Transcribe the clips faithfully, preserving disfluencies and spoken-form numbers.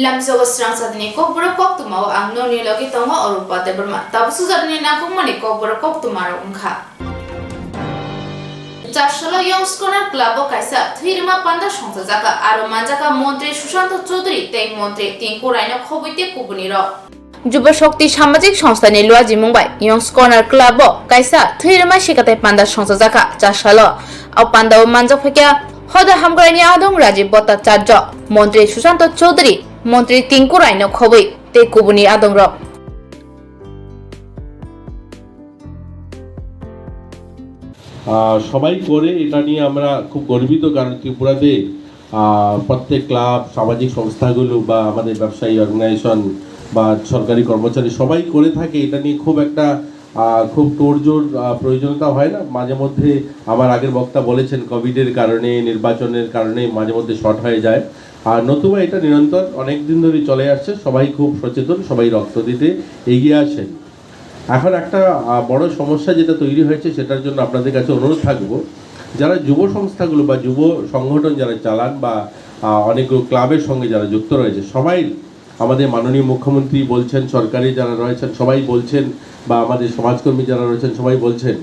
Lamsogo srang satni kokborok koktwmao ang nokni logi tongo Arupa Debbarma. Tabuk sujatni nangkukmani kokborok koktwmarok wngkha. Chasalo Young Scholar Club o kaisa thwirima panda songchajakha, aro manjakha Montri Sushanto Chowdhury tei Montri Tinku Raino khobwi tei kubunirok. Jubo Shakti Samajik Songstha ni luajimung bai Young Scholar Club o kaisa thwirima sikatai panda songchajakha Chasalo. O panda o manjak phaikha Hoda Hamkrai ni adong Rajiv Bhattacharya, Montri Sushanto Chowdhury, Montri Tinku Raino khobwi tei kubuni adongrok. আহ, সবাই করে, এটা নিয়ে আমরা খুব গর্বিত, কারণ ত্রিপুরাতে আহ, প্রত্যেক ক্লাব, সামাজিক সংস্থাগুলো বা আমাদের ব্যবসায়ী অর্গানাইজেশন বা সরকারি কর্মচারী সবাই করে থাকে। এটা নিয়ে খুব একটা আহ, খুব তোড়জোড় আহ, প্রয়োজনীয়তা হয় না। মাঝে মধ্যে আমার আগের বক্তা বলেছেন, কোভিডের কারণে, নির্বাচনের কারণে মাঝে মধ্যে শর্ট হয়ে যায়। আর নতুবা এটা নিরন্তর অনেক দিন ধরেই চলে আসছে। সবাই খুব সচেতন, সবাই রক্ত দিতে এগিয়ে আসেন। এখন একটা আহ, বড় সমস্যা যেটা তৈরি হয়েছে, সেটার জন্য আপনাদের কাছে অনুরোধ থাকবো, যারা যুব সংস্থাগুলো বা যুব সংগঠন যারা চালান বা আহ, অনেকগুলো ক্লাবের সঙ্গে যারা যুক্ত রয়েছে, সবাই, আমাদের মাননীয় মুখ্যমন্ত্রী বলছেন, সরকারে যারা রয়েছেন সবাই বলছেন, বা আমাদের সমাজকর্মী যারা রয়েছেন সবাই বলছেন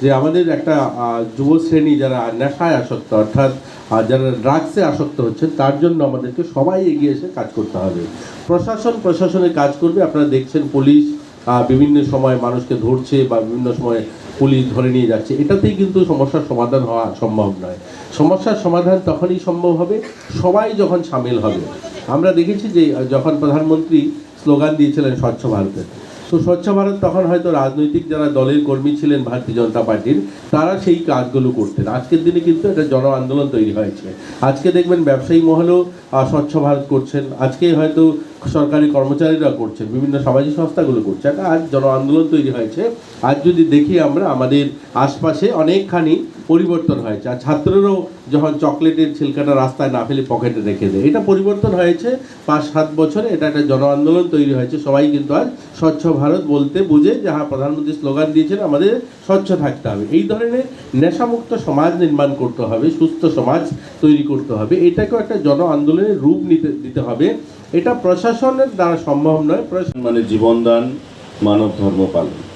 যে আমাদের একটা আহ, যুব শ্রেণী যারা নেশায় আসক্ত, অর্থাৎ আহ, যারা ড্রাগসে আসক্ত হচ্ছেন, তার জন্য আমাদেরকে সবাই এগিয়ে এসে কাজ করতে হবে। প্রশাসন প্রশাসনের কাজ করবে। আপনারা দেখছেন, পুলিশ আহ, বিভিন্ন সময় মানুষকে ধরছে বা বিভিন্ন সময় পুলিশ ধরে নিয়ে যাচ্ছে, এটাতেই কিন্তু সমস্যার সমাধান হওয়া সম্ভব নয়। সমস্যার সমাধান তখনই সম্ভব হবে, সবাই যখন সামিল হবে। আমরা দেখেছি যে আহ, যখন প্রধানমন্ত্রী স্লোগান দিয়েছিলেন স্বচ্ছ ভারতের, তো স্বচ্ছ ভারত তখন হয়তো রাজনৈতিক যারা দলের কর্মী ছিলেন ভারতীয় জনতা পার্টির, তারা সেই কাজগুলো করতেন। আজকের দিনে কিন্তু এটা জন আন্দোলন তৈরি হয়েছে। আজকে দেখবেন ব্যবসায়ী মহলেও আহ, স্বচ্ছ ভারত করছেন, আজকে হয়তো সরকারি কর্মচারীরা করছেন, বিভিন্ন সামাজিক সংস্থাগুলো করছে। একটা আজ জন আন্দোলন তৈরি হয়েছে। আজ যদি দেখি আমরা, আমাদের আশপাশে অনেকখানি পরিবর্তন হয়েছে। আর ছাত্ররাও যখন চকলেটের ছিলকাটা রাস্তায় না ফেলে পকেটে রেখে দেয়, এটা পরিবর্তন হয়েছে পাঁচ সাত বছরে। এটা একটা জন আন্দোলন তৈরি হয়েছে। সবাই কিন্তু আজ স্বচ্ছ ভারত বলতে বুঝে যে হ্যাঁ, প্রধানমন্ত্রী স্লোগান দিয়েছেন আমাদের স্বচ্ছ থাকতে হবে। এই ধরনের নেশামুক্ত সমাজ নির্মাণ করতে হবে, সুস্থ সমাজ তৈরি করতে হবে। এটাকেও একটা জন আন্দোলনের রূপ নিতে দিতে হবে। এটা প্রশাসনের দ্বারা সম্ভব নয়। প্রশাসন মানে জীবনদান, মানব ধর্ম পালন।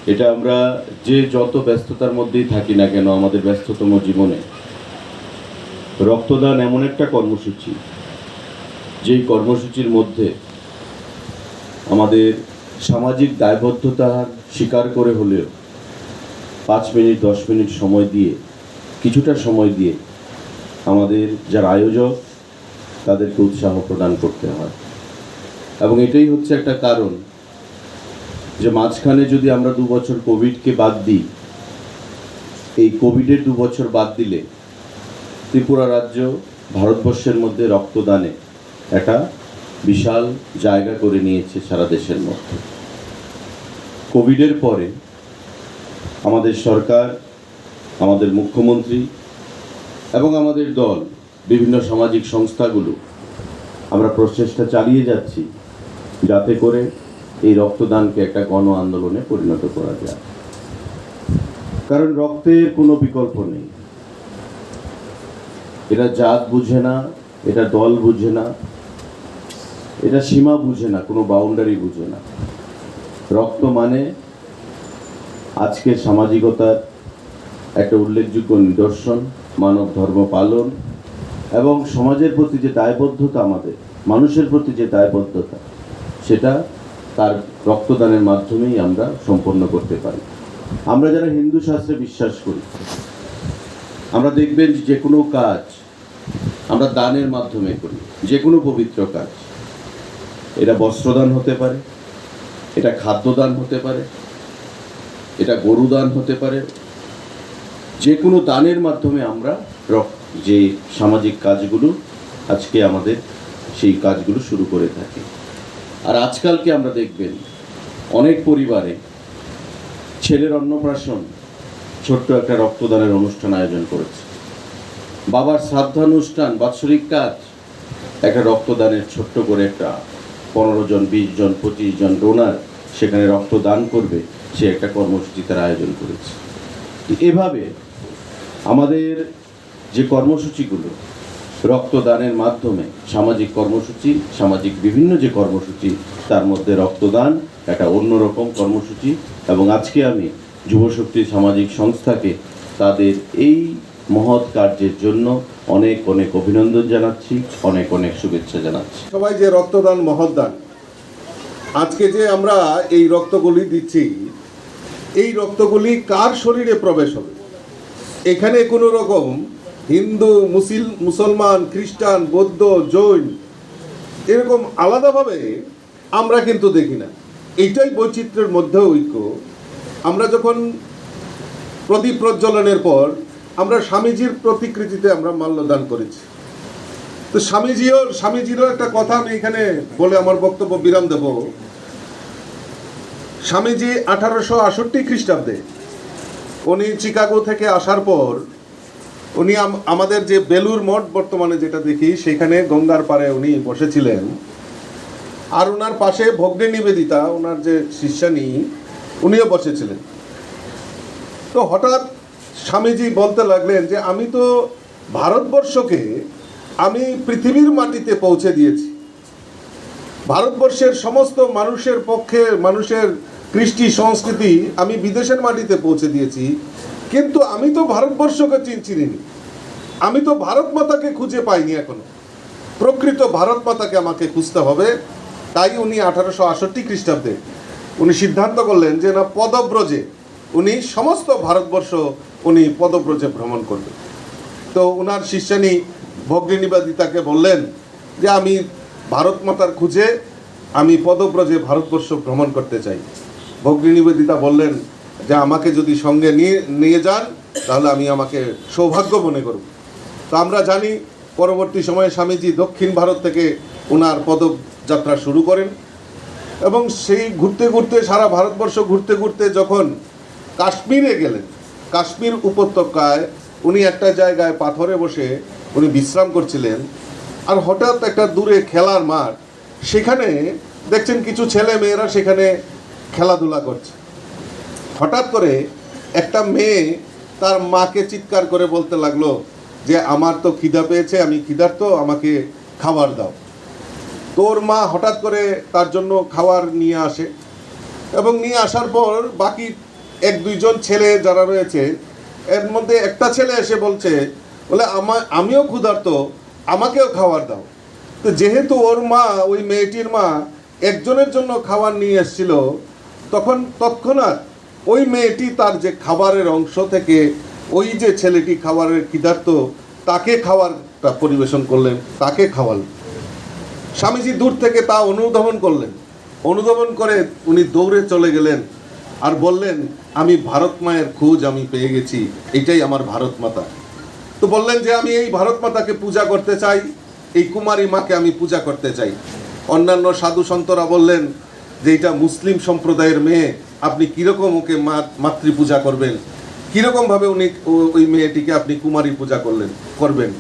এটা আমরা যে যত ব্যস্ততার মধ্যেই থাকি না কেন, আমাদের ব্যস্ততম জীবনে রক্তদান এমন একটা কর্মসূচি, যেই কর্মসূচির মধ্যে আমাদের সামাজিক দায়বদ্ধতা স্বীকার করে হলেও পাঁচ মিনিট, দশ মিনিট সময় দিয়ে, কিছুটা সময় দিয়ে আমাদের যারা আয়োজক, তাদেরকে উৎসাহ প্রদান করতে হয়। এবং এটাই হচ্ছে একটা কারণ যে মাঝখানে যদি আমরা দু বছর কোভিডকে বাদ দিই, এই কোভিডের দু বছর বাদ দিলে ত্রিপুরা রাজ্য ভারতবর্ষের মধ্যে রক্তদানে একটা বিশাল জায়গা করে নিয়েছে সারা দেশের মধ্যে। কোভিডের পরে আমাদের সরকার, আমাদের মুখ্যমন্ত্রী এবং আমাদের দল, বিভিন্ন সামাজিক সংস্থাগুলো, আমরা প্রচেষ্টা চালিয়ে যাচ্ছি যাতে করে এই রক্তদানকে একটা গণ আন্দোলনে পরিণত করা যায়। কারণ রক্তের কোনো বিকল্প নেই। এটা জাত বুঝে না, এটা দল বুঝে না, এটা সীমা বুঝে না, কোনো বাউন্ডারি বুঝে না। রক্ত মানে আজকের সামাজিকতার একটা উল্লেখযোগ্য নিদর্শন, মানব ধর্ম পালন এবং সমাজের প্রতি যে দায়বদ্ধতা আমাদের, মানুষের প্রতি যে দায়বদ্ধতা, সেটা তার রক্তদানের মাধ্যমেই আমরা সম্পন্ন করতে পারি। আমরা যারা হিন্দু শাস্ত্রে বিশ্বাস করি, আমরা দেখবেন যে কোনো কাজ আমরা দানের মাধ্যমে করি, যে কোনো পবিত্র কাজ। এটা বস্ত্রদান হতে পারে, এটা খাদ্যদান হতে পারে, এটা গরু দান হতে পারে। যে কোনো দানের মাধ্যমে আমরা রক- যে সামাজিক কাজগুলো আজকে আমাদের সেই কাজগুলো শুরু করে থাকি। আর আজকালকে আমরা দেখবেন অনেক পরিবারে ছেলের অন্নপ্রাশন, ছোট্ট একটা রক্তদানের অনুষ্ঠান আয়োজন করেছে। বাবার শ্রাদ্ধানুষ্ঠান, বাৎসরিক কাজ, একটা রক্তদানের ছোট্ট করে একটা পনেরো জন, বিশ জন, পঁচিশ জন ডোনার সেখানে রক্তদান করবে, সে একটা কর্মসূচি তারা আয়োজন করেছে। এভাবে আমাদের যে কর্মসূচিগুলো, রক্তদানের মাধ্যমে সামাজিক কর্মসূচি, সামাজিক বিভিন্ন যে কর্মসূচি, তার মধ্যে রক্তদান একটা অন্যরকম কর্মসূচি। এবং আজকে আমি যুবশক্তি সামাজিক সংস্থাকে তাদের এই মহৎ কার্যের জন্য অনেক অনেক অভিনন্দন জানাচ্ছি, অনেক অনেক শুভেচ্ছা জানাচ্ছি। সবাই যে রক্তদান মহৎ দান, আজকে যে আমরা এই রক্তগুলি দিচ্ছি, এই রক্তগুলি কার শরীরে প্রবেশ হবে? এখানে কোনো রকম হিন্দু, মুসিল-, মুসলমান, খ্রিস্টান, বৌদ্ধ, জৈন, এরকম আলাদাভাবে আমরা কিন্তু দেখি না। এইটাই বৈচিত্র্যের মধ্যে ঐক্য। আমরা যখন প্রদীপ প্রজ্বলনের পর আমরা স্বামীজির প্রতিকৃতিতে আমরা মাল্যদান করেছি। তো স্বামীজিও, স্বামীজিরও একটা কথা আমি এখানে বলে আমার বক্তব্য বিরাম দেব। স্বামীজি আঠারোশো আষট্টি খ্রিস্টাব্দে উনি চিকাগো থেকে আসার পর উনি আম-, আমাদের যে বেলুড় মঠ বর্তমানে যেটা দেখি, সেখানে গঙ্গার পাড়ে উনি বসেছিলেন। আর ওনার পাশে ভগ্নী নিবেদিতা, ওনার যে শিষ্যানি, উনিও বসেছিলেন। তো হঠাৎ স্বামীজি বলতে লাগলেন যে, "আমি তো ভারতবর্ষকে আমি পৃথিবীর মাটিতে পৌঁছে দিয়েছি, ভারতবর্ষের সমস্ত মানুষের পক্ষে, মানুষের কৃষ্টি সংস্কৃতি আমি বিদেশের মাটিতে পৌঁছে দিয়েছি, কিন্তু আমি তো ভারতবর্ষকে চিন-, চিনিনি, আমি তো ভারত মাতাকে খুঁজে পাইনি এখনো। প্রকৃত ভারত মাতাকে আমাকে খুঁজতে হবে।" তাই উনি আঠারোশো আষট্টি খ্রিস্টাব্দে উনি সিদ্ধান্ত করলেন যে না, পদব্রজে উনি সমস্ত ভারতবর্ষ উনি পদব্রজে ভ্রমণ করবেন। তো ওনার শিষ্যানি ভগ্নী নিবেদিতাকে বললেন যে, "আমি ভারত মাতার খুঁজে আমি পদব্রজে ভারতবর্ষ ভ্রমণ করতে চাই।" ভগ্নী নিবেদিতা বললেন যে, "আমাকে যদি সঙ্গে নিয়ে, নিয়ে যান, তাহলে আমি আমাকে সৌভাগ্য মনে করব।" তো আমরা জানি পরবর্তী সময়ে স্বামীজি দক্ষিণ ভারত থেকে ওনার পদযাত্রা শুরু করেন এবং সেই ঘুরতে ঘুরতে, সারা ভারতবর্ষ ঘুরতে ঘুরতে যখন কাশ্মীরে গেলেন, কাশ্মীর উপত্যকায় উনি একটা জায়গায় পাথরে বসে উনি বিশ্রাম করছিলেন। আর হঠাৎ একটা দূরে খেলার মাঠ, সেখানে দেখছেন কিছু ছেলে মেয়েরা সেখানে খেলাধুলা করছে। হঠাৎ করে একটা মেয়ে তার মাকে চিৎকার করে বলতে লাগলো যে, "আমার তো খিদা পেয়েছে, আমি ক্ষুধার্ত, আমাকে খাবার দাও।" তো ওর মা হঠাৎ করে তার জন্য খাবার নিয়ে আসে এবং নিয়ে আসার পর বাকি এক দুইজন ছেলে যারা রয়েছে, এর মধ্যে একটা ছেলে এসে বলছে, বলে, "আমা-, আমিও ক্ষুধার্ত, আমাকেও খাবার দাও।" তো যেহেতু ওর মা, ওই মেয়েটির মা একজনের জন্য খাবার নিয়ে এসেছিল, তখন তৎক্ষণাৎ ওই মেয়েটি তার যে খাবারের অংশ থেকে ওই যে ছেলেটি খাবারের ক্ষুধার্ত, তাকে খাবারটা পরিবেশন করলেন, তাকে খাওয়ালেন। স্বামীজি দূর থেকে তা অনুধাবন করলেন। অনুধাবন করে উনি দৌড়ে চলে গেলেন আর বললেন, "আমি ভারত মায়ের খোঁজ আমি পেয়ে গেছি, এটাই আমার ভারত মাতা।" তো বললেন যে, "আমি এই ভারত মাতাকে পূজা করতে চাই, এই কুমারী মাকে আমি পূজা করতে চাই।" অন্যান্য সাধু সন্তরা বললেন যে, "এটা মুসলিম সম্প্রদায়ের মেয়ে, আপনি কিরকম ওকে মা-, মাতৃ পূজা করবেন, কিরকম ভাবে উনি ও-, ওই মেয়েটিকে আপনি কুমারী পূজা করলেন, করবেন?"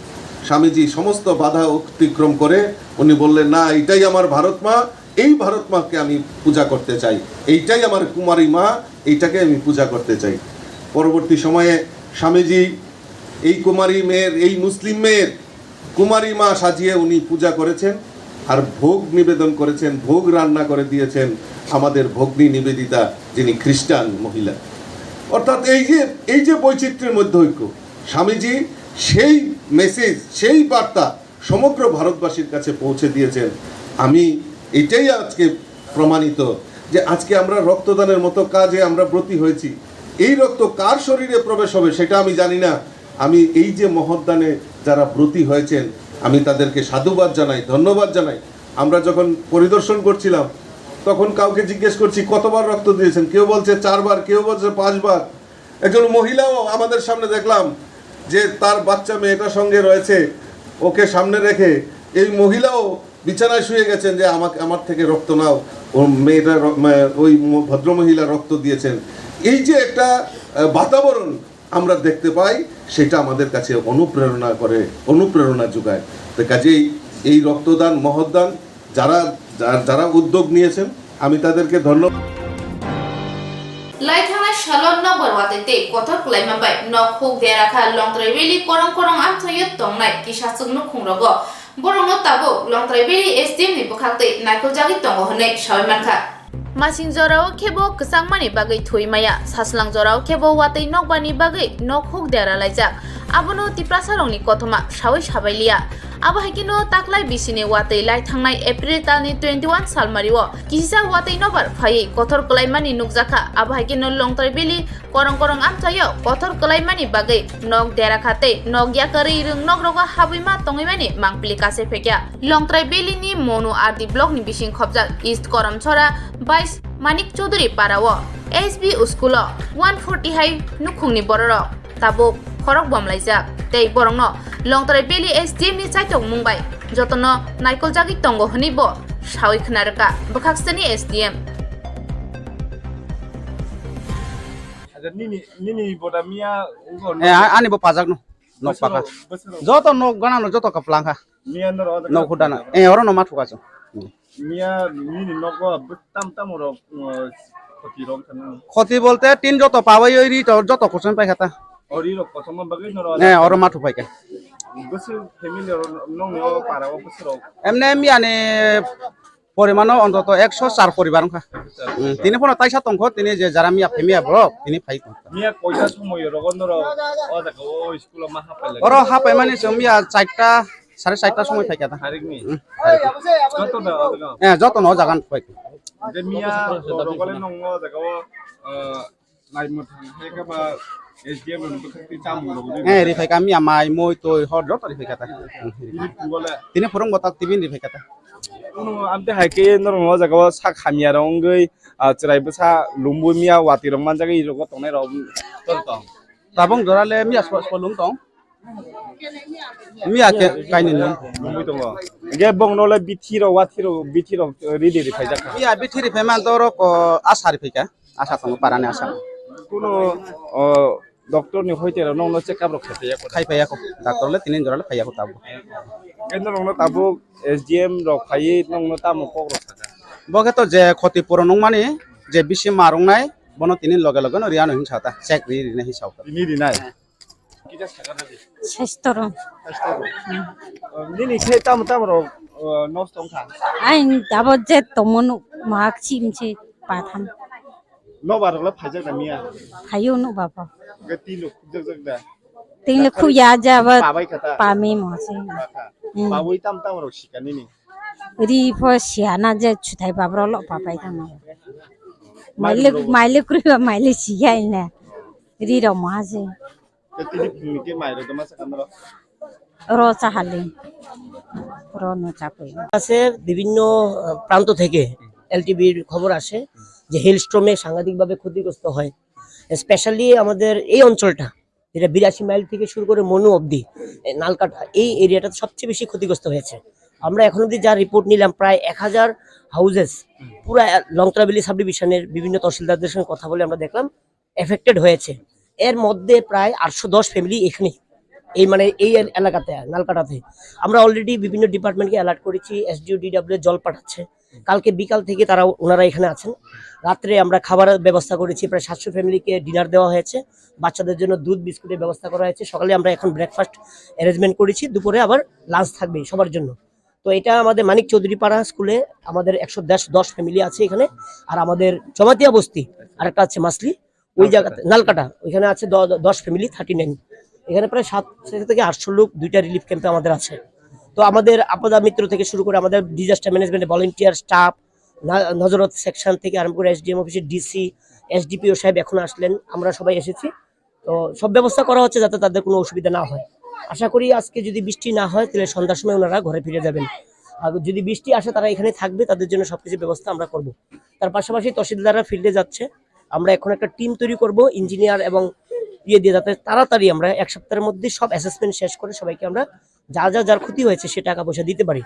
স্বামীজি সমস্ত বাধা অতিক্রম করে উনি বললেন, "না, এটাই আমার ভারত মা, এই ভারত মাকে আমি পূজা করতে চাই, এইটাই আমার কুমারী মা, এইটাকে আমি পূজা করতে চাই।" পরবর্তী সময়ে স্বামীজি এই কুমারী মেয়ের, এই মুসলিম মেয়ের কুমারী মা সাজিয়ে উনি পূজা করেছেন আর ভোগ নিবেদন করেছেন, ভোগ রান্না করে দিয়েছেন আমাদের ভগ্নী নিবেদিতা, যিনি খ্রিস্টান মহিলা। অর্থাৎ এই যে, এই যে বৈচিত্র্যের মধ্যে ঐক্য, স্বামীজি সেই মেসেজ, সেই বার্তা সমগ্র ভারতবাসীর কাছে পৌঁছে দিয়েছেন। আমি এটাই আজকে প্রমাণিত যে আজকে আমরা রক্তদানের মতো কাজে আমরা ব্রতী হয়েছি। এই রক্ত কার শরীরে প্রবেশ হবে সেটা আমি জানি না। আমি এই যে মহৎ দানে যারা ব্রতী হয়েছেন, আমি তাদেরকে সাধুবাদ জানাই, ধন্যবাদ জানাই। আমরা যখন পরিদর্শন করছিলাম, তখন কাউকে জিজ্ঞেস করছি, "কতবার রক্ত দিয়েছেন?" কেউ বলছে, "চারবার", কেউ বলছে, "পাঁচবার।" একজন মহিলাও আমাদের সামনে দেখলাম যে তার বাচ্চা মেয়েটার সঙ্গে রয়েছে, ওকে সামনে রেখে এই মহিলাও বিছানায় শুয়ে গেছেন যে, "আমাকে, আমার থেকে রক্ত নাও।" ও মেয়েটা র-, মা-, ওই ম-, ভদ্রমহিলা রক্ত দিয়েছেন। এই যে একটা, আহ, বাতাবরণ আমরা দেখতে পাই, সেটা আমাদের কাছে অনুপ্রেরণা করে, অনুপ্রেরণা যোগায়। তো কাজেই এই রক্তদান, মহৎ দান, যারা, যারা, যারা উদ্যোগ নিয়েছেন, আমি তাদেরকে ধন্যবাদ। Laithana Salon nokbar watwi tei kotor kwlaima bai nok huk dera kha Longtrai Valley korong korong amthoyo tongnai kisa chwng nukhung rogo. Borokno tabuk Longtrai Valley S D M ni bwkhak twi naikoljagwi tongo hwnwi sawi mankha. Masing jorao khebo kwchangmani bagwi thwi maya, saslang jorao khebo watwi nokbarni bagwi nok huk dera laijak. Abono Tiprasarokni kothoma sawi sabailiya. Abo hai kheno taklai bisini watwi lai thangnai April talni twenty one salmario kisa watwi nobar phaiwi kothor kwlaimani nukjakha. Abo hai kheno Longtrai Valley korong korong amchaio kothor kwlaimani bagwi nok dera kha tei nok yakarwi rwng nokrogo habwima tongwimani mangpili kase phekya. Longtrai Valley ni Monu R D block ni bising khopjak East Koramchora bais Manik Chaudhuri para o S B school o one forty hai nukhungni bororok tabuk khorok bomlaijak tei borokno Longtrai Valley S D M ni chaitokmung bai jotono naikoljagwi tongo hwnwi bo sawi khna rwkha bwkhaksani S D M. Aja nini, nini boda miya ugo Eh, a- ani bo pajakno. Nok bosoro, pakha. Bosoro. Joto nok gana no joto kaplang kha. Miya noro o jaga Nok hudana. Eh, oro no ma thuka chwng. Miya nini nogo bwtam tamo rok, uh, khoti rok thangna. Khoti bolte tin joto pabai oi ri to joto kuchon pai khata. O ri rok kochoma bagwi noro o Eh, jaga. Oro ma thupai kha. Bwswk family rok nongni o para o bwswk rok. Emne miya ni Porimano ontoto ekso char poribar wngkha. Hmm, tini phano taisa tongkho, tini je jara miya phemiya borok, tini phai tongkha. Miya koita somoi rogo norok o jaga o school o ma hapai lai? Oro hapaimani chwng miya charta, sare charta somoi phaikha ta. Tarikni? Hmm, tarikni. Joto da o jaga? Eh, joto no o jaga phai. Je miya rogole nong o jaga o, eh, Nai mwthang hai khe ba S D M rokni bwkhak twi chamung rok rw Eh, rifai kha miya mai, moi, toi, hor joto rifai kha ta. Tini phungo le? Tini phurung bo ta tibin rifai kha ta. Kuno amte hai khe norok o jaga o sak hamya rok wngwi, ah, chwrai bwsa lumbui miya watwi rok manjak ri rok o tongnai rok tor tong. Tabung jora le miya spo spo lung tong. Miya ke kaini nung. Lumbui tongo. Ge bong no le bithi rok wathi rok bithi rok ri di rifai jak kha. Miya bithi rifai man to rok, oh, asa rifai kha. Asa tongo parani asa. Kuno, o, doctor ni hoite rok nokno check up rok khaipaiya ko? Khaipaiya ko. Doctor le tini jora le phaiya ko tabuk. Khe norokno tabuk S D M rok phaiwi nokno tamo kok rok sakha? Bo khe to je khoti puron wngmani, je bisi mar wngnai, bono tini loge loge no riyano hinsa ta, check ri rinai hinsa ta. Tini rinai? Sestorong. Sestorong. Nini khe tamo tamo rok, o, nosto wngkha? Ain dabo je tongmano mak chimse patham. Nobar rok le phaijak na miya? Phaio no baba. Ge tilo khujak jak da? Tilo khuya jaba. Pabai kha ta? Pami mo se. Pakha. Hmm. Pabai tam tam rok sika nini? Ri pho siana je chuthai babro lo papai tamo. Mailuk, mailuk ri ba mailuk siya ina. Ri ro mo se. Tini phungni khe mai rok ma sakha norok? Ro chahali. Ro no chapui. আছে বিভিন্ন, আহ, প্রান্ত থেকে এলটিবির খবর আসে যে হেলস্টর্মে সাংঘাতিকভাবে ক্ষতিগ্রস্ত হয়। স্পেশালি আমাদের এই অঞ্চলটা, যেটা বিরাশি মাইল থেকে শুরু করে মনু অবধি, এ, নালকাটা, এই এরিয়াটা সবচেয়ে বেশি ক্ষতিগ্রস্ত হয়েছে। আমরা এখন অবধি যা রিপোর্ট নিলাম, প্রায় এক হাজার হাউজেস পুরা লংতরা ভ্যালি সাবডিভিশনের বিভিন্ন তহসিলদারদের সঙ্গে কথা বলে আমরা দেখলাম, এফেক্টেড হয়েছে। এর মধ্যে প্রায় আটশো দশ ফ্যামিলি এখানে, এই মানে এই এল-, এলাকাতে, নালকাটাতে। আমরা অলরেডি বিভিন্ন ডিপার্টমেন্টকে অ্যালার্ট করেছি, এসডিও, ডিডব্লিউ জল পাঠাচ্ছে। কালকে বিকাল থেকে তারা, ওনারা এখানে আছেন। রাত্রে আমরা খাবারের ব্যবস্থা করেছি, প্রায় সাতশো ফ্যামিলিকে ডিনার দেওয়া হয়েছে, বাচ্চাদের জন্য দুধ বিস্কুটের ব্যবস্থা করা হয়েছে। সকালে আমরা এখন ব্রেকফাস্ট অ্যারেঞ্জমেন্ট করেছি, দুপুরে আবার লাঞ্চ থাকবে সবার জন্য। তো এটা আমাদের মানিক চৌধুরী পাড়া স্কুলে আমাদের একশো দশ, দশ ফ্যামিলি আছে এখানে। আর আমাদের জমাতিয়া বস্তি আরেকটা আছে মাসলি, ওই নালকাটা। জায়গাতে নালকাটা, ওইখানে আছে দ-, দ-, দশ ফ্যামিলি, থার্টি নাইন। এখানে প্রায় সাত থেকে আটশো লোক দুইটা রিলিফ ক্যাম্পে আমাদের আছে। তো আমাদের আপদা মিত্র থেকে শুরু করে আমাদের ডিজাস্টার ম্যানেজমেন্ট ভলান্টিয়ার স্টাফ, না-, নজরত সেকশন থেকে আরম্ভ করে এসডিএম অফিসের ডিসি, এসডিপিও সাহেব এখন আসলেন, আমরা সবাই এসেছি। তো সব ব্যবস্থা করা হচ্ছে যাতে তাদের কোনো অসুবিধা না হয়। আশা করি আজকে যদি বৃষ্টি না হয় তাহলে সন্ধ্যার সময় ওনারা ঘরে ফিরে যাবেন। আর যদি বৃষ্টি আসে তারা এখানে থাকবে, তাদের জন্য সবকিছু ব্যবস্থা আমরা করব। তার পাশাপাশি তহসিলদাররা ফিল্ডে যাচ্ছে, আমরা এখন একটা টিম তৈরি করব ইঞ্জিনিয়ার এবং ইয়ে দিয়ে, যাতে তাড়াতাড়ি আমরা এক সপ্তাহের মধ্যে সব অ্যাসেসমেন্ট শেষ করে সবাইকে আমরা যা যা যার ক্ষতি হয়েছে সে টাকা পয়সা দিতে পারি।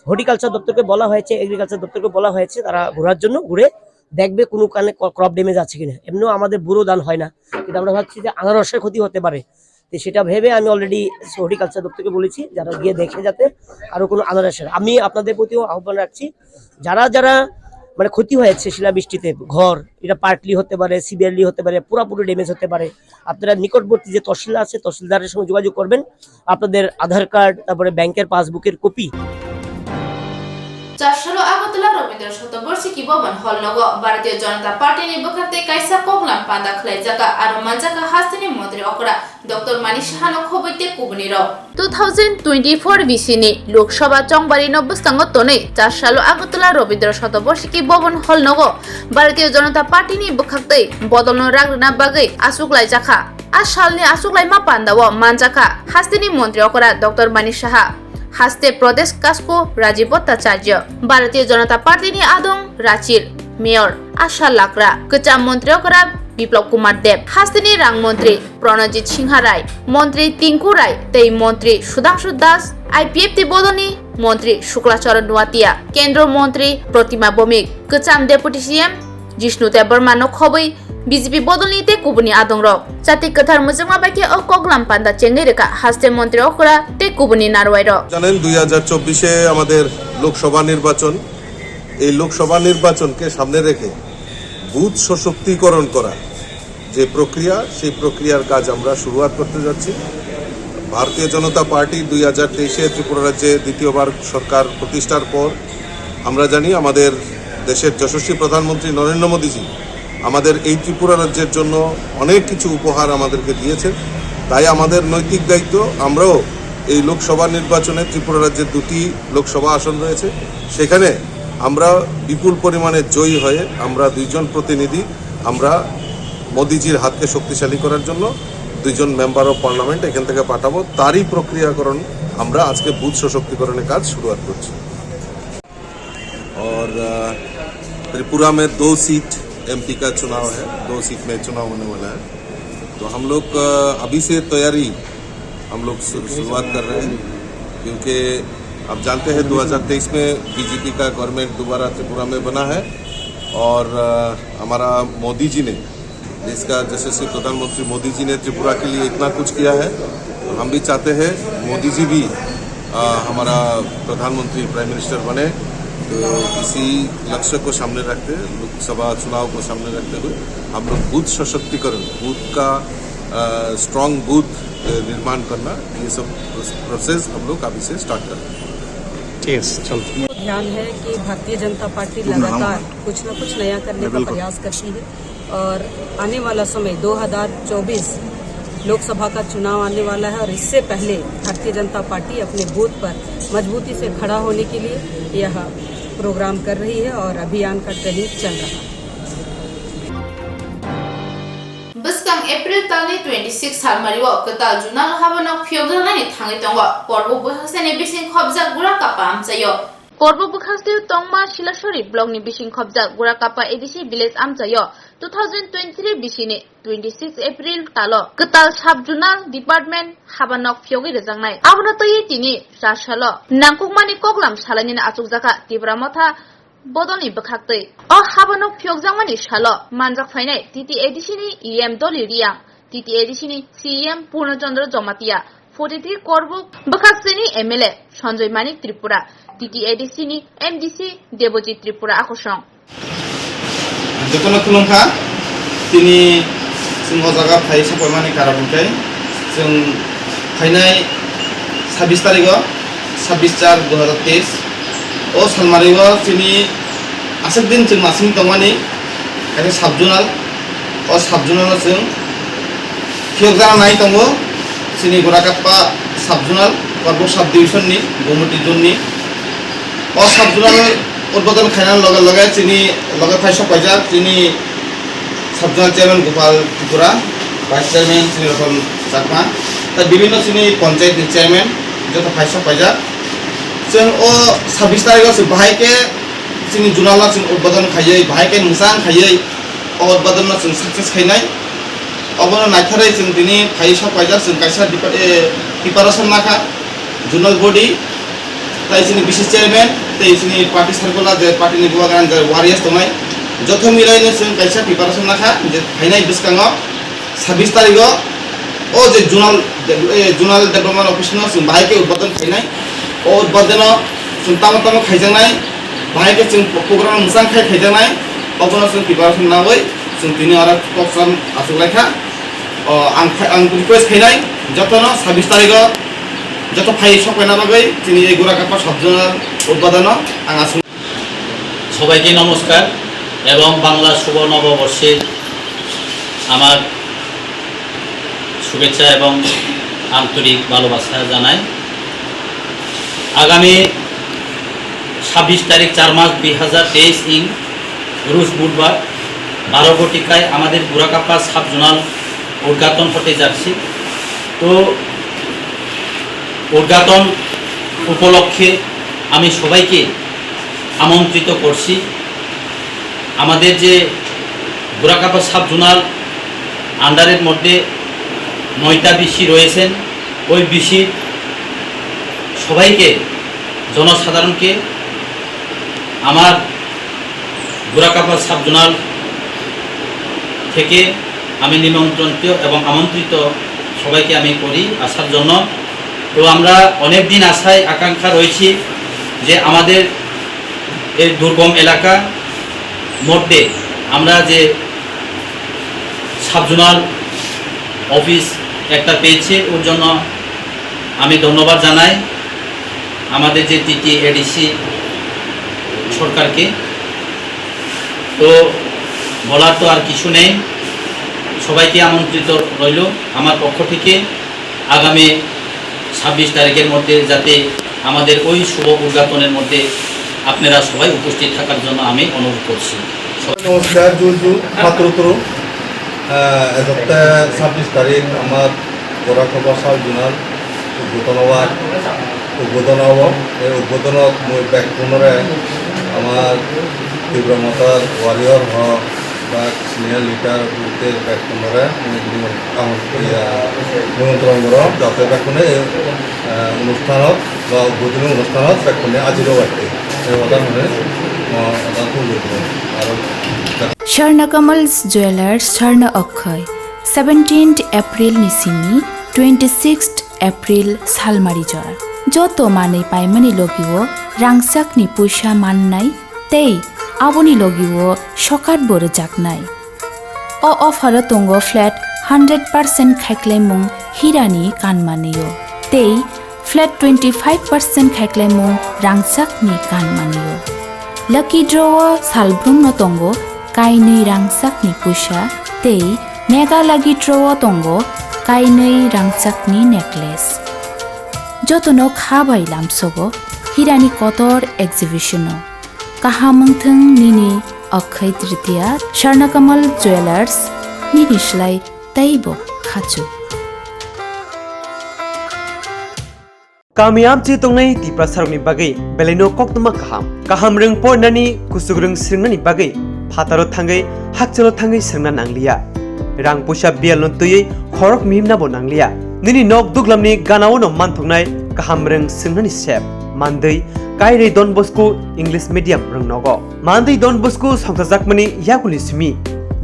হর্টিকালচার দপ্তরকে বলা হয়েছে, এগ্রিকালচার দপ্তরকে বলা হয়েছে তারা ঘোরার জন্য, ঘুরে দেখবে কোনো কানে ক-, ক্রপ ড্যামেজ আছে কিনা। এমনিও আমাদের বোরো ধান হয় না, কিন্তু আমরা ভাবছি যে আনারসের ক্ষতি হতে পারে। তো সেটা ভেবে আমি অলরেডি হর্টিকালচার দপ্তরকে বলেছি যারা গিয়ে দেখে যাতে কারো কোনো আনারসের। আমি আপনাদের প্রতিও আহ্বান রাখছি, যারা যারা মানে ক্ষতি হয়েছে শিলাবৃষ্টিতে, ঘর, এটা পার্টলি হতে পারে, সিভিয়ারলি হতে পারে, পুরাপুরি ড্যামেজ হতে পারে। আপনারা নিকটবর্তী যে তহসিল আছে, তহসিলদারের সঙ্গে যোগাযোগ করবেন। আপনাদের আধার কার্ড, তারপরে ব্যাংকের পাসবুকের copy. Chasalo Agartala Rabindra Shatoborshiki Bhavan Hall nogo Bharatiya Janata Party ni bwkhak tei kaisa koklam panda khlaijak, aro manjak hasteni montri okra Doctor Manik Saha no khobwi tei kubuni rok. Two thousand twenty-four bisi ni Lok Sabha chongbari no bwskango tonwi Chasalo Agartala Rabindra Shatoborshiki Bhavan Hall nogo Bharatiya Janata Party ni bwkhak tei bodol no rang rwna bagwi achuk laijakha. A salni achuk laima pandao manjakha hasteni montri okra Doctor Manik Saha, haste Pradesh Kasko Rajiv Bhattacharya, Bharatiya Janata Party ni adong Rachir, Mayor Asha Lakra, kwcham montri okra Biplab Kumar Deb, hasteni rang montri Pranajit Singha Rai, montri Tinku Rai tei montri Sudhangshu Das, I P F T bodolni montri Shukla Charan Nuatia, kendro montri Protima Bhowmik, kwcham deputy C M Jishnu Debbarma no khobwi B J P bodolni tei kubuni adongrok. Chati kwthar muchungma bai khe o koklam panda chengwi rwkha haste montri okra tei kubuni narwai rok. জানেন, দুই হাজার চব্বিশে আমাদের লোকসভা নির্বাচন। এই লোকসভা নির্বাচনকে সামনে রেখে বুথ সশক্তিকরণ করা যে প্রক্রিয়া, সেই প্রক্রিয়ার কাজ আমরা শুরুয়াত করতে যাচ্ছি। ভারতীয় জনতা পার্টি দুই হাজার তেইশে ত্রিপুরা রাজ্যে দ্বিতীয়বার সরকার প্রতিষ্ঠার পর আমরা জানি আমাদের দেশের যশস্বী প্রধানমন্ত্রী নরেন্দ্র মোদীজি আমাদের এই ত্রিপুরা রাজ্যের জন্য অনেক কিছু উপহার আমাদেরকে দিয়েছেন। তাই আমাদের নৈতিক দায়িত্ব, আমরাও এই লোকসভা নির্বাচনে, ত্রিপুরা রাজ্যে দুটি লোকসভা আসন রয়েছে, সেখানে আমরা বিপুল পরিমাণে জয়ী হয়ে আমরা দুইজন প্রতিনিধি আমরা মোদিজির হাতকে শক্তিশালী করার জন্য দুইজন মেম্বার অফ পার্লামেন্ট এখান থেকে পাঠাবো। তারই প্রক্রিয়াকরণ আমরা আজকে বুথ সশক্তিকরণের কাজ শুরুয়াত করছি। और, अ, त्रिपुरा में दो सीट एमपी का चुनाव है, दो सीट में चुनाव होने वाला है। तो हम लोग, अ, अभी से तैयारी हम लोग शु-, शुरुआत कर रहे हैं, क्योंकि आप जानते हैं दो हज़ार तेईस में बीजेपी का गवर्नमेंट दोबारा त्रिपुरा में बना है और, अ, हमारा मोदी जी ने जिसका यशस्वी प्रधानमंत्री मोदी जी ने त्रिपुरा के लिए इतना कुछ किया है, तो हम भी चाहते हैं मोदी जी भी, अ, हमारा प्रधानमंत्री, प्राइम मिनिस्टर बने। तो इसी लक्ष्य को सामने रखते, लोकसभा चुनाव को सामने रखते हुए हम लोग बूथ सशक्तिकरण, बूथ का, अ, स्ट्रॉन्ग बूथ, अ, निर्माण करना, ये सब प्रोस-, प्रोसेस हम लोग अभी से स्टार्ट कर रहे हैं। ठीक है, चलो। ध्यान है कि भारतीय जनता पार्टी लगातार कुछ ना कुछ नया करने का प्रयास करती है। और आने वाला समय दो हज़ार चौबीस लोकसभा का चुनाव आने वाला है और इससे पहले भारतीय जनता पार्टी अपने बूथ पर मजबूती से खड़ा होने के लिए यह प्रोग्राम कर रही है और अभियान का ट्रेनिंग चल रहा है। Bwskang April talni twenty six salmario kwtal junal habanok phiyokjaknani thangwi tongo. Porbo bwkhaksani bising khopjak Gurakapa amchaio. Porbo bwkhaksani tongma Silasori blockni bising khopjak Gurakapa A D C village amchaio two thousand twenty-three bisini twenty six April talo kwtal sub-zonal department habanok phiyogwi rwjaknai. Abono twiwi tini chasalo nangkukmani koklam salainani achukjakha Tipra Motha bodolni bwkhaktwi. O habanok phiyokjakmani salo manjak phainai T T A D C ni E M Doli Riang, T T A D C ni C E M Purno Chandra Jamatia, forty three Korbuk bwkhaksani M L A Sanjoy Manik Tripura, T T A D C ni M D C Debojit Tripura akosong. Jotono khulumkha, tini chwng o jaga phai sapaimani karon hwnkhe chwng phainai sabbish tarigo, sabbish char dui hazar teis, o salmario chini aswk din chwng masing tongmani kaisa sub-zonal, o sub-zonal-o chwng phiyokjana nai tongo chini Gorakappa sub-zonal, Korbuk sub-division-ni, Gumoti zone-ni. O sub-zonal udbodon khainani loge loge chini loge phai sok paijak chini sub-zonal chairman Gopal Tripura, vice chairman chini Roton Chakma, tei bibhinno chini panchayat ni chairman joto phai sok paijak. Chwng o sabbish tarikh o chwng bahai khe chini zonal no chwng udbodon khaiwi, bahai khe mwchang khaiwi o udbodon no chwng success khainai. Obono naitharwi chwng tini phai sok paijak, chwng kaisa depar-, eh, preparation nakha, zonal body, tai chini vice chairman, tei chini party circular, je party ni bubagra je warriors tongnai, joto milaino chwng kaisa preparation nakha, je phainai bwskango sabbish tarikh o, o je zonal de-, eh, zonal development office no chwng bahai khe udbodon khainai, o udbodono chwng tamo tamo khaijaknai, Bahai khe chwng program mwchang khai khaijaknai, obono chwng preparation nawi chwng tini oro program achuk lai kha. O, ang, ang request khainai jotono sabbish tarikh o joto phai sok paina bagwi chini ei Gura Kapha sub zonal udbodhono ang achuk. সবাইকে নমস্কার এবং বাংলা শুভ নববর্ষের আমার শুভেচ্ছা এবং আন্তরিক ভালোবাসা জানাই। আগামী ছাব্বিশ তারিখ, চার মাস দুই হাজার তেইশ ইং রুশ বুধবার বারো ঘটিকায় আমাদের গুরাকাপ্পা সাব জোনাল উদ্ঘাটন হতে যাচ্ছে। তো উদ্ঘাটন উপলক্ষে আমি সবাইকে আমন্ত্রিত করছি। আমাদের যে গুরাকাপ্পা সাব জোনাল আন্ডারের মধ্যে নয়টা বিসি রয়েছেন, ওই বিসির সবাইকে, জনসাধারণকে আমার গুরাকাপ্পা সাব জোনাল থেকে আমি নিমন্ত্রিত এবং আমন্ত্রিত সবাইকে আমি করি আসার জন্য। তো আমরা অনেক দিন আশায় আকাঙ্ক্ষা রয়েছি যে আমাদের এই দুর্গম এলাকা মধ্যে আমরা যে সাব জোনাল অফিস একটা পেয়েছে, ওর জন্য আমি ধন্যবাদ জানাই আমাদের যে টিটি এডিসি সরকারকে। তো বলার তো আর কিছু নেই, সবাইকে আমন্ত্রিত রইল আমার পক্ষ থেকে। আগামী ছাব্বিশ তারিখের মধ্যে যাতে আমাদের ওই শুভ উদ্ঘাটনের মধ্যে আপনারা সবাই উপস্থিত থাকার জন্য আমি অনুরোধ করছি। নমস্কার, জু জু, মাত্র তরু। আহ, এজাতে ছাব্বিশ তারিখ আমার বরাক কবা সাব জোনাল উদ্বোধন হওয়ার উদ্বোধন হব। এই উদ্বোধনত মই ব্যাকগ্রাউন্ডরে আমার তীব্র মাতার ওয়ারিয়র হক বা সিনিয়র লিডার বুলতে ব্যাকগ্রাউন্ডরে আমি নিমন-, আমন-, ইয়া, নিমন্ত্রণ করো, যাতে ব্যাকগ্রাউন্ডে, আহ, অনুষ্ঠানত বা উদ্বোধনী অনুষ্ঠানত ব্যাকগ্রাউন্ডে আজিরও বাড়তে। এই কথা মানে, আহ, কথা খুব গুরুত্বপূর্ণ। আর Swarna Kamal Jewelers, Swarna Okkhoi, seventeenth April ni simi twenty-sixth April salmari jora. Joto manwi paimani logio rangchakni puisa mannai tei aboni logio sokat bo rwjaknai. O offer o tongo flat hundred percent khaiklaimung hirani kanmanio tei flat twenty-five percent khaiklaimung rangchakni kanmanio. Lucky draw o salbrumno tongo kainwi rangchakni puisa tei mega lucky draw o tongo kainwi rangchakni necklace. Jotono kha bai lamsogo hirani kotor exhibition o. Kaham wngthwng nini Okkhoi Tritiya, Swarna Kamal Jewelers, nini slai teibo khachu. Kami amchi tongnai Tiprasarokni bagwi belaino koktwma kaham. Kaham rwng porinani, kuchuk rwng swrwngnani bagwi phataro thangwi, hakchalo thangwi swrwngna nangliya. Rang puisa biyalno twiwi khorok mihimnabo nangliya. Nini nok duglamni ganaono manthoknai kaham rwng swrwngnani sep. Mandwi, Kairwi Don Bosco English Medium rwng nogo. Mandwi Don Bosco songchajakmani yakuni simi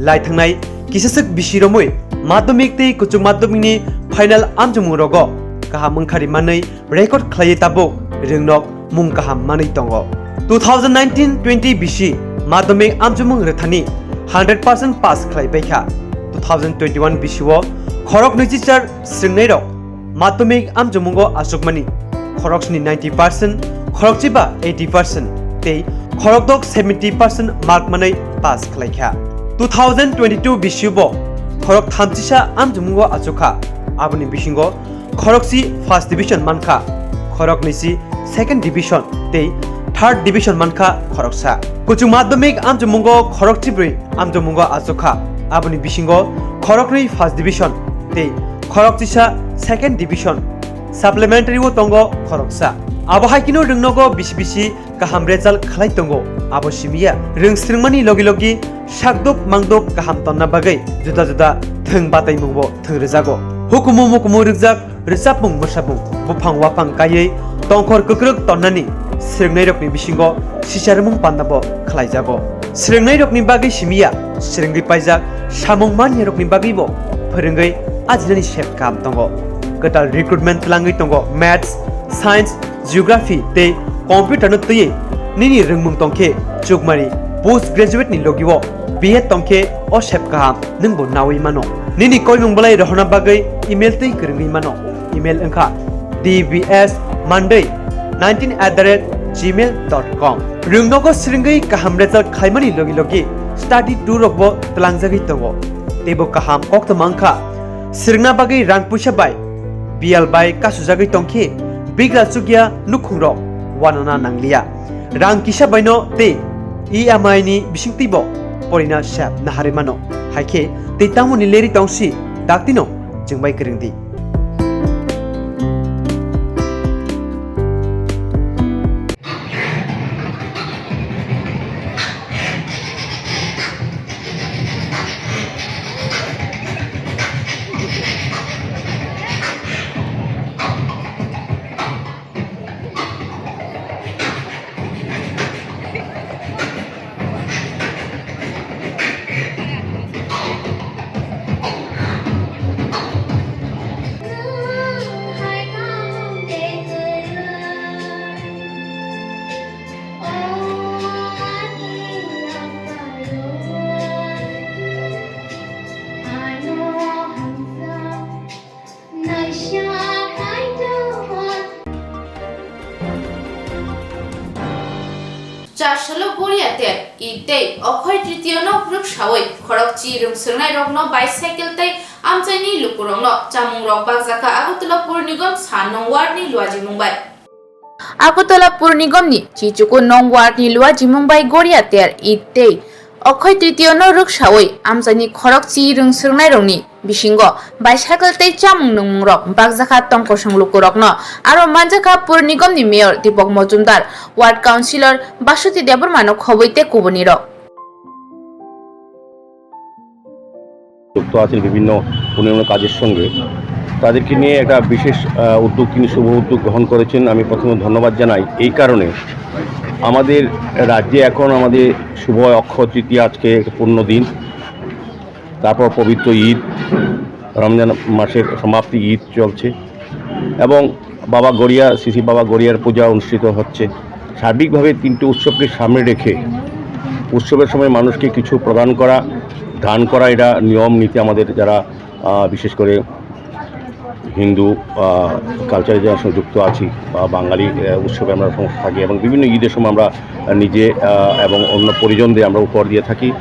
lai thangnai kisaswk bisi romwi madhyamik tei kuchuk madhyamikni final amchomung rogo kaham wngkhari manwi record khlaiwi tabuk rwngnok mung kaham manwi tongo. Two thousand nineteen twenty bisi madhyamik amchomung rwthani hundred percent pass khlai baikha. Two thousand twenty-one bisi o khorok nwichichar swrwngnairok madhyamik amchomungo achukmani khoroksni ninety percent, khorokchiba eighty percent tei khorokdok seventy percent mark manwi pass khlaikha. Two thousand twenty-two bisi o bo khorok thamchisa amchomungo achukha, aboni bisingo khorokchi first division mankha, khoroknwisi second division tei third division mankha khoroksa. Kuchuk madhyamik amchomungo khorokchibrwi amchomungo achukha, aboni bisingo khoroknwi first division tei khorokchisa second division. Supplementary o tongo khoroksa. Abo hai kheno rwngnogo bisi bisi kaham result khlai tongo. Abo simiya rwng swrwngmani logi logi sakduk mangduk kaham tonna bagwi juda juda thwng bataimungbo thwng rwjago. Hukumu mukumu rwkjak rwchapmung mwsapmung buphang waphang kaiwi tongkhor kwkrwk tonnani swrwngnairokni bisingo sicharmung pandabo khlaijago. Swrwngnairokni bagwi simiya swrwngwi paijak samung manyarokni bagwibo phwrwngwi ajinani sep kaham tongo. Kwtal recruitment twlangwi tongo Maths, Science, Geography tei Computer no twiwi Nini rwngmung tongkhe chukmani post graduate ni logi o B Ed tongkhe o sep kaham nwngbo nawi mano. Nini koimung belai rohorna bagwi email twi kwrwngwi mano. Email wngkha D B S Monday nineteen at the rate gmail dot com. Rwngnogo swrwngwi kaham result khaimani logi logi study tour rokbo twlangjagwi tongo. Teibo kaham koktwma wngkha swrwngna bagwi rang puisa bai biyal bai kasujagwi tongkhe bigra chukya nukhungrok wanana nangliya. Rang kisa baino tei E M I ni bisingtwibo porina sep naharwi mano. Haikhe tei tamoni leri tongsi daktino chwngbai kwrwngdi. Charsalo Goria ter Eid tei Okhoi Tritiyono rwksawi khorokchi rwngswrwngnairokno bicycle tei amchaini lukurokno chamungrok bakjakha Agartala Pur Nigom sa nung wardni luajimung bai. Agartala Pur Nigomni Chichuku nung wardni luajimung bai Goria ter Eid tei Okhoi Tritiyono rwksawi amchaini khorokchi rwngswrwngnairokni bisingo bicycle tei chamung nungmungrok bakjakha tongkosong lukurokno. Aro manjakha Pur Nigomni Mayor Deepak Majumdar, Ward Councillor Basuti Debbarmano khobwi tei kubunirok. যুক্ত আছেন বিভিন্ন উন্নয়ন কাজের সঙ্গে, তাদেরকে নিয়ে একটা বিশেষ, আহ, উদ্যোগ, তিনি শুভ উদ্যোগ গ্রহণ করেছেন। আমি প্রথমে ধন্যবাদ জানাই এই কারণে, আমাদের রাজ্যে এখন আমাদের শুভ অক্ষয় তৃতীয়া, আজকে একটা পূর্ণ দিন, তারপর পবিত্র ঈদ, রমজান মাসের সমাপ্তি ঈদ চলছে এবং বাবা গড়িয়া, শ্রী শ্রী বাবা গড়িয়ার পূজা অনুষ্ঠিত হচ্ছে। সার্বিকভাবে তিনটি উৎসবকে সামনে রেখে উৎসবের সময় মানুষকে কিছু প্রদান করা, দান করা, এটা নিয়ম নীতি আমাদের যারা, আহ, বিশেষ করে হিন্দু, আহ, কালচারে যারা সঙ্গে যুক্ত আছি বা বাঙালি, আহ, উৎসবে আমরা সমস্ত থাকি এবং বিভিন্ন ঈদের সময় আমরা নিজে, আহ, এবং অন্য পরিজনদের আমরা উপহার দিয়ে থাকি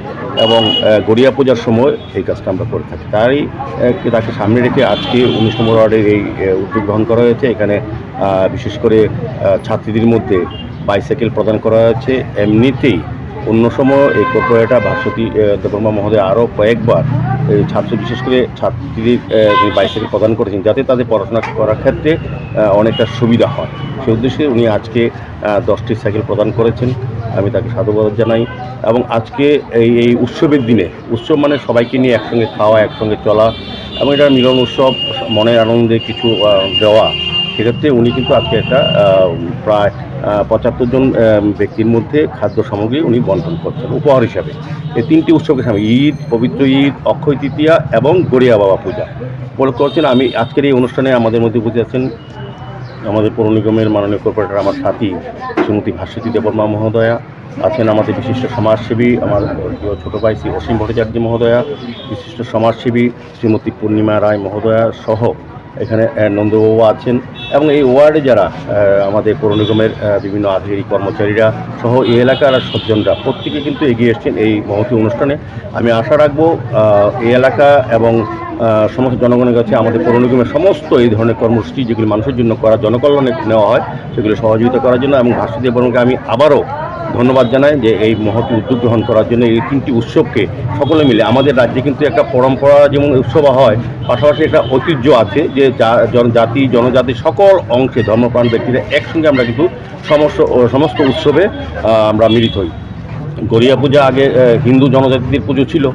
এবং, আহ, গড়িয়া পূজার সময় এই কাজটা আমরা করে থাকি। তাই, আহ, তাকে সামনে রেখে আজকে উনিশ নম্বর ওয়ার্ডের এই, আহ, উদ্যোগ গ্রহণ করা হয়েছে। এখানে, আহ, বিশেষ করে, আহ, ছাত্রীদের মধ্যে বাইসাইকেল প্রদান করা হয়েছে। এমনিতেই অন্য সময় এই কর্পোরেটর ভাস্বতী, আহ, দেববর্মা মহোদয় আরও কয়েকবার এই ছাত্র, বিশেষ করে ছাত্রীদের, আহ, বাইসাইকেল প্রদান করেছেন, যাতে তাদের পড়াশোনা করার ক্ষেত্রে, আহ, অনেকটা সুবিধা হয়। সেই উদ্দেশ্যে উনি আজকে, আহ, দশটি সাইকেল প্রদান করেছেন। আমি তাকে সাধুবাদ জানাই। এবং আজকে এই, এই উৎসবের দিনে, উৎসব মানে সবাইকে নিয়ে একসঙ্গে খাওয়া, একসঙ্গে চলা এবং এটা মিলন উৎসব, মনের আনন্দে কিছু, আহ, দেওয়া। সেক্ষেত্রে উনি কিন্তু আজকে একটা, আহ, প্রায়, আহ, পঁচাত্তর জন, আহ, ব্যক্তির মধ্যে খাদ্য সামগ্রী উনি বন্টন করছেন উপহার হিসাবে। এই তিনটি উৎসবকে সামনে, ঈদ, পবিত্র ঈদ, অক্ষয় তৃতীয়া এবং গড়িয়া বাবা পূজা উপলক্ষ করছেন। আমি আজকের এই অনুষ্ঠানে আমাদের মধ্যে উপস্থিত আছেন আমাদের পৌর নিগমের মাননীয় কর্পোরেটর, আমার সাথী শ্রীমতী ভাস্বতী দেববর্মা মহোদয়া, আছেন আমাদের বিশিষ্ট সমাজসেবী, আমার প্রিয় ছোট ভাই শ্রী অসীম ভট্টাচার্য মহোদয়া, বিশিষ্ট সমাজসেবী শ্রীমতী পূর্ণিমা রায় মহোদয়া সহ এখানে, আহ, নন্দবাবু আছেন এবং এই ওয়ার্ডে যারা, আহ, আমাদের পৌর নিগমের, আহ, বিভিন্ন আধিকারিক কর্মচারীরা সহ এই এলাকার সজ্জনরা প্রত্যেকে কিন্তু এগিয়ে এসেছেন এই মহতী অনুষ্ঠানে। আমি আশা রাখবো, আহ, এই এলাকা এবং, আহ, সমস্ত জনগণের কাছে আমাদের পৌর নিগমের সমস্ত এই ধরনের কর্মসূচি যেগুলি মানুষের জন্য করা, জনকল্যাণে নেওয়া হয়, সেগুলো সহযোগিতা করার জন্য। এবং ভাস্বতী দেববর্মাকে আমি আবারও ধন্যবাদ জানাই যে এই মহতী উদ্যোগ গ্রহণ করার জন্য। এই তিনটি উৎসবকে সকলে মিলে, আমাদের রাজ্যে কিন্তু একটা পরম্পরা যেমন উৎসব হয়, পাশাপাশি একটা ঐতিহ্য আছে যে জা-, জন-, জাতি, জনজাতি সকল অংশে ধর্মপ্রাণ ব্যক্তিরা একসঙ্গে আমরা কিন্তু সমস্ত, ও, সমস্ত উৎসবে, আহ, আমরা মিলিত হই। গড়িয়া পূজা আগে, আহ, হিন্দু জনজাতিদের পুজো ছিল,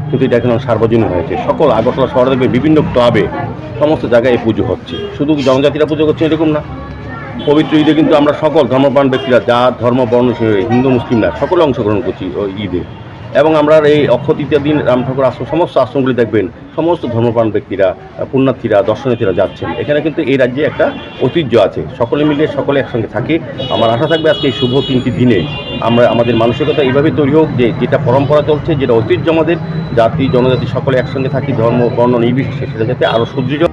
কিন্তু এটা এখন সার্বজনীন হয়েছে। সকল আগরতলা শহরে দেখবে বিভিন্ন ক্লাবে, সমস্ত জায়গায় এই পুজো হচ্ছে। শুধু জনজাতিরা পুজো করছে এরকম না, পবিত্র ঈদে কিন্তু আমরা সকল ধর্মপ্রাণ ব্যক্তিরা, যা ধর্ম বর্ণ সে হিন্দু মুসলিম না, সকলে অংশগ্রহণ করছি ওই ঈদে। এবং আমরা এই অক্ষয় তৃতীয় দিন রাম ঠাকুর আশ্রম, সমস্ত আশ্রমগুলি দেখবেন, সমস্ত ধর্মপ্রাণ ব্যক্তিরা, আহ, পুণ্যার্থীরা, দর্শনার্থীরা যাচ্ছেন। এখানে কিন্তু এই রাজ্যে একটা ঐতিহ্য আছে, সকলে মিলে সকলে একসঙ্গে থাকি। আমার আশা থাকবে আজকে এই শুভ তিনটি দিনে আমরা, আমাদের মানসিকতা এইভাবে তৈরি হোক যে যেটা পরম্পরা চলছে, যেটা ঐতিহ্য আমাদের, জাতি জনজাতি সকলে একসঙ্গে থাকি, ধর্ম বর্ণ নির্বিশেষে, সেটা যাতে আরও সুদৃঢ়।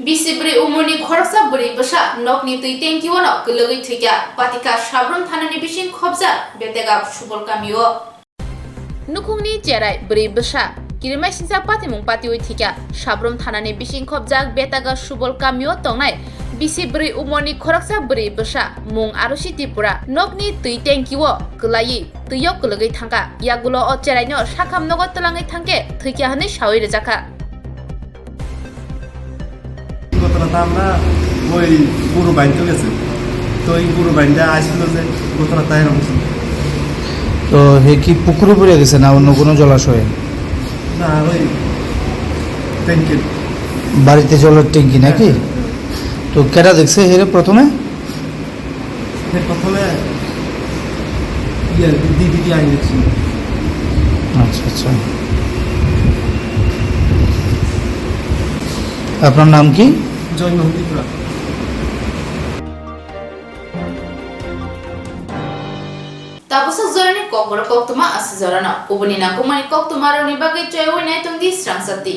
Bisi bwrwi umorni khoroksa bwrwi bwsa nokni twi tanki-o no kwlwgwi thwikha, patikha Sabrum thanani bising khobjak Betega Subol kamio. Nukhungni cherai bwrwi bwsa kirimaisingcha patimung patiwi thwikha, Sabrum thanani bising khobjak Betega Subol kamio tongnai bisi bwrwi umorni khoroksa bwrwi bwsa mung Arusi Tripura nokni twi tanki-o kwlaiwi twi-o kwlwgwi thangkha. Yagulo o cheraino sakham nogo twlangwi thangkhe thwikha hwnwi sawi rwjakha. ঘটনাটা আমরা ওই গরু বাইনতে গেছে, তো এই গরু বাইনতে আসছিল যে ঘটনাটা এরকম ছিল। তো হে কি পুকুরে পড়ে গেছে না অন্য কোনো জলাশয়ে? না, ওই ট্যাঙ্কির। বাড়িতে জলের ট্যাঙ্কি নাকি? হ্যাঁ। তো কেটা দেখছে হেরে প্রথমে? সে প্রথমে ইয়ে, দিদিকে আইন দেখছিল। আচ্ছা, আচ্ছা। আপনার নাম কি? জয় মোহন Tripura. Tabuksa jorani kokborok koktwma aswk jorano kubuni nangkukmani koktwmarokni bagwi choiwi naitongdi srang chati.